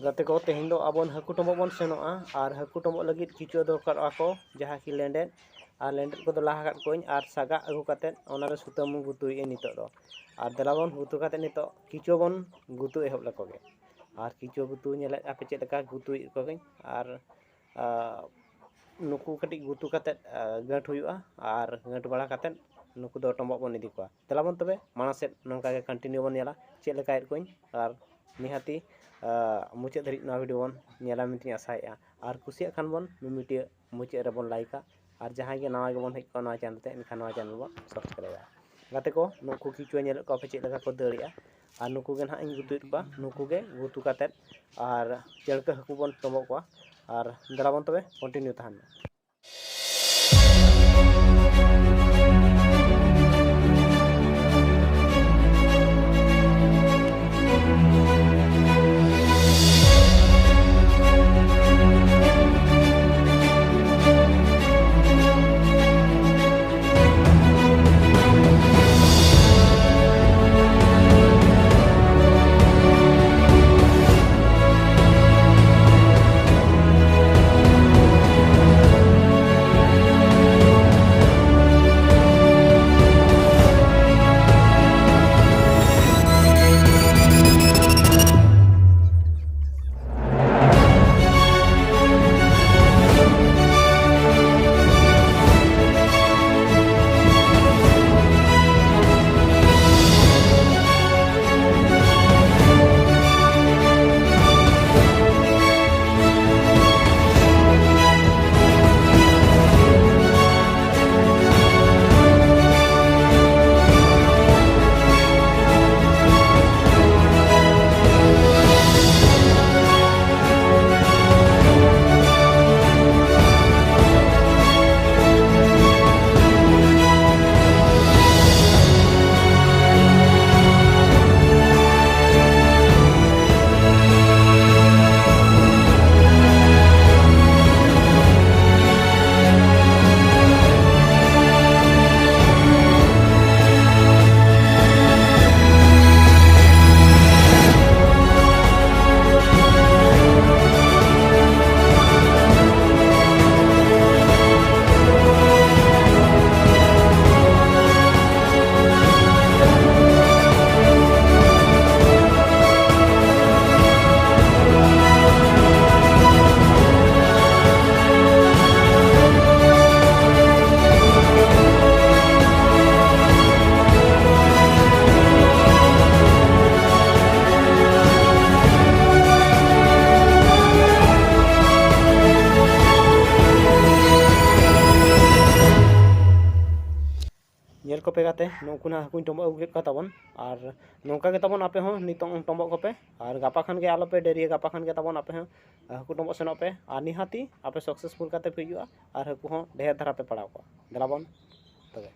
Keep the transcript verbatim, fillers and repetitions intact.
ᱜᱟᱛᱮ ᱠᱚ, ᱛᱮᱦᱮᱧ ᱫᱚ ᱟᱵᱚ ᱦᱟᱹᱠᱩ ᱴᱚᱢᱵᱚᱜ ᱵᱚᱱ ᱥᱮᱱᱚᱜᱼᱟ᱾ ᱟᱨ ᱦᱟᱹᱠᱩ ᱴᱚᱢᱵᱚᱜ ᱞᱟᱹᱜᱤᱫ ᱠᱤᱪᱩᱣᱟᱹ ᱫᱚᱨᱠᱟᱨᱚᱜᱼᱟ ᱠᱚ, ᱡᱟᱦᱟᱸ ᱠᱤ ᱞᱮᱸᱰᱮᱫ᱾ ᱟᱨ ᱞᱮᱸᱰᱮᱫ ᱠᱚᱫᱚ ᱞᱟᱦᱟ ᱠᱟᱫ ᱠᱚᱣᱟᱧ, ᱟᱨ ᱥᱟᱜᱟᱜ ᱟᱹᱜᱩ ᱠᱟᱛᱮᱫ ᱚᱱᱟᱨᱮ ᱥᱩᱛᱟᱹᱢ ᱜᱩᱛᱩᱭᱮᱫᱼᱟᱹᱧ ᱱᱤᱛᱚᱜ ᱫᱚ᱾ ᱟᱨ ᱫᱮᱞᱟ ᱵᱚᱱ ᱜᱩᱛᱩ ᱠᱟᱛᱮᱫ ᱱᱤᱛᱚᱜ ᱠᱤᱪᱩᱣᱟᱹ ᱵᱚᱱ ᱜᱩᱛᱩ ᱮᱦᱚᱵ ᱞᱮᱠᱚ ᱜᱮ᱾ ᱟᱨ ᱠᱤᱪᱩᱣᱟᱹ ᱜᱩᱛᱩ ᱧᱮᱞᱮᱫ ᱟᱯᱮ ᱪᱮᱫ ᱞᱮᱠᱟ ᱜᱩᱛᱩᱭᱮᱫ ᱠᱚᱣᱟᱧ᱾ ᱟᱨ ᱟᱨ ᱱᱩᱠᱩ ᱠᱟᱹᱴᱤᱡ ᱜᱩᱛᱩ ᱠᱟᱛᱮᱫ, ᱟᱨ ᱜᱟᱹᱴ ᱦᱩᱭᱩᱜᱼᱟ᱾ ᱟᱨ ᱜᱟᱹᱴ ᱵᱟᱲᱟ ᱠᱟᱛᱮᱫ ᱱᱩᱠᱩ ᱫᱚ ᱴᱚᱢᱵᱚᱜ ᱵᱚᱱ ᱤᱫᱤ ᱠᱚᱣᱟ᱾ ᱫᱮᱞᱟ ᱵᱚᱱ ᱛᱚᱵᱮ ᱢᱟᱲᱟᱝ ᱥᱮᱫ ᱱᱚᱝᱠᱟ ᱜᱮ continue ᱵᱚᱱ ᱧᱮᱞᱟ ᱪᱮᱫ ᱞᱮᱠᱟᱭᱮᱫ ᱠᱚᱣᱟᱧ᱾ ᱟᱨ ᱱᱤᱦᱟᱹᱛᱤ, ᱟᱨ ᱢᱩᱪᱟᱹᱫ ᱫᱷᱟᱹᱨᱤᱡ ᱱᱚᱣᱟ video ᱵᱚᱱ ᱧᱮᱞᱟ ᱢᱮᱱᱛᱮᱧ ᱟᱥᱟᱭᱮᱫᱼᱟ᱾ ᱟᱨ ᱠᱩᱥᱤᱭᱟᱜ ᱠᱷᱟᱱ ᱵᱚᱱ ᱢᱤᱢᱤᱫᱴᱤᱡ ᱢᱩᱪᱟᱹᱫ ᱨᱮᱵᱚᱱ like ᱟ᱾ ᱟᱨ ᱡᱟᱦᱟᱸᱭ ᱜᱮ ᱱᱟᱣᱟ ᱜᱮᱵᱚᱱ ᱦᱮᱡ ᱠᱚᱜᱼᱟ ᱱᱚᱣᱟ channel ᱛᱮ, ᱮᱱᱠᱷᱟᱱ ᱱᱚᱣᱟ channel ᱵᱚᱱ subscribe ᱟ᱾ ᱜᱟᱛᱮ ᱠᱚ, ᱱᱩᱠᱩ ᱠᱤᱪᱩᱣᱟᱹ ᱧᱮᱞᱮᱫ ᱠᱚᱣᱟ ᱯᱮ ᱪᱮᱫ ᱞᱮᱠᱟ ᱠᱚ ᱫᱟᱹᱲᱮᱜᱼᱟ᱾ ᱟᱨ ᱱᱩᱠᱩ ᱜᱮ ᱱᱟᱦᱟᱜ ᱤᱧ ᱜᱩᱛᱩᱭᱮᱫ ᱠᱚᱣᱟ᱾ ᱱᱩᱠᱩ ᱜᱮ ᱜᱩᱛᱩ ᱠᱟᱛᱮᱫ ᱟᱨ ᱪᱟᱹᱲᱠᱟᱹ ᱦᱟᱹᱠᱩ ᱵᱚᱱ ᱴᱚᱢᱵᱚᱜ ᱠᱚᱣᱟ᱾ ᱟᱨ ᱫᱮᱞᱟ ᱵᱚᱱ ᱛᱚᱵᱮ continue ᱛᱟᱦᱮᱱ ᱢᱟ᱾ ᱧᱮᱞ ᱠᱚᱯᱮ ᱜᱟᱛᱮ, ᱱᱩᱠᱩ ᱱᱟᱜ ᱦᱟᱹᱠᱩᱧ ᱴᱚᱢᱵᱚᱜ ᱟᱹᱜᱩ ᱠᱮᱫ ᱠᱚᱣᱟ ᱛᱟᱵᱚᱱ᱾ ᱟᱨ ᱱᱚᱝᱠᱟ ᱜᱮ ᱛᱟᱵᱚᱱ ᱟᱯᱮ ᱦᱚᱸ ᱱᱤᱛᱚᱝ ᱴᱚᱢᱵᱚᱜ ᱠᱚᱯᱮ, ᱟᱨ ᱜᱟᱯᱟ ᱠᱷᱟᱱ ᱜᱮ ᱟᱞᱚᱯᱮ ᱰᱮᱨᱤᱭᱟ, ᱜᱟᱯᱟ ᱠᱷᱟᱱ ᱜᱮ ᱛᱟᱵᱚᱱ ᱟᱯᱮ ᱦᱚᱸ ᱦᱟᱹᱠᱩ ᱴᱚᱢᱵᱚᱜ ᱥᱮᱱᱚᱜ ᱯᱮ, ᱟᱨ ᱱᱤᱦᱟᱹᱛᱤ ᱟᱯᱮ ᱥᱟᱠᱥᱮᱥᱯᱷᱩᱞ ᱠᱟᱛᱮ ᱯᱮ ᱦᱤᱡᱩᱜᱼᱟ ᱟᱨ ᱦᱟᱹᱠᱩ ᱦᱚᱸ ᱰᱷᱮᱨ ᱫᱷᱟᱨᱟ ᱯᱮ ᱯᱟᱲᱟᱣ ᱠᱚᱣᱟ᱾ ᱫᱮᱞᱟ ᱵᱚᱱ ᱛᱚᱵᱮ᱾